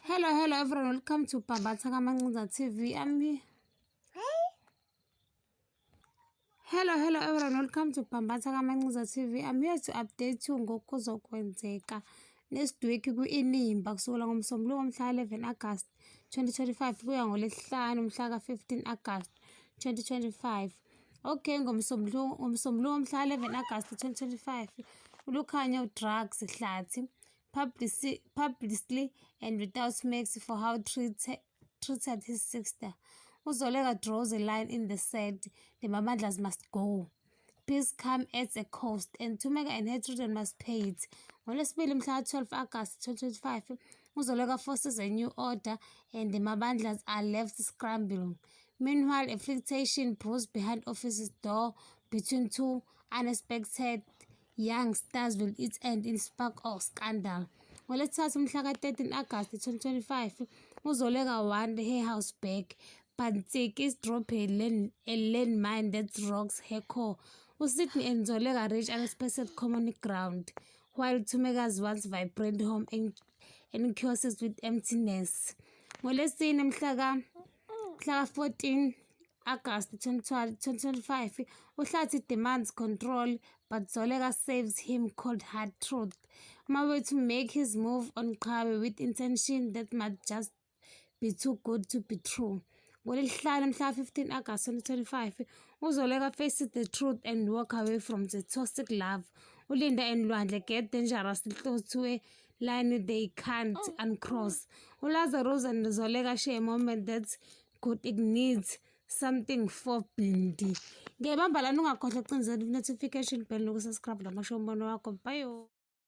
Hello everyone, welcome to Bambatha Kamancinza TV. I'm here. Hello everyone, welcome to Bambatha Kamancinza TV. I'm here to update you ngokuzokwenzeka next week ku-Inimba kusukela ngoMsombuluko umhla 11 August 2025 kuya ngoLwesihlanu mhla ka-15 August 2025. Okay, ngomsombuluko umhla 11 August 2025 uLukhanyo drugs Hlathi publicly and without mercy for how treated his sister. Uzoleka draws a line in the sand. The Mabandlas must go. Peace come at a cost, and Tumeka and her children must pay it. NgoLwesibili mhla 12 August 2025, Uzoleka forces a new order, and the Mabandlas are left scrambling. Meanwhile, a flirtation brews behind office's door between two unexpected young stars will its end in spark of scandal. NgoLwesithathu mhla ka-13 August 2025, Uzoleka won her house back, but Nsik is dropping a landmine that rocks her core. Sydney and Zoleka reach unexpected common ground, while Tumeka's once vibrant home encouses with emptiness. NgoLwesine mhla ka-14 August 2025, Hlathi demands control, but Zoleka saves him cold hard truth. Way to make his move on Qhawe with intention that might just be too good to be true. NgoLwesihlanu mhla 15 August 2025, Uzoleka faces the truth and walk away from the toxic love. Ulinda and Lwandle get dangerously close to a line they can't uncross. Lazarus and Zoleka share a moment that could ignite something for Bindi. Ngebamba lana ungakhohlwa ukucinezela notification bell nokusubscribe lamashow wakho. Bye.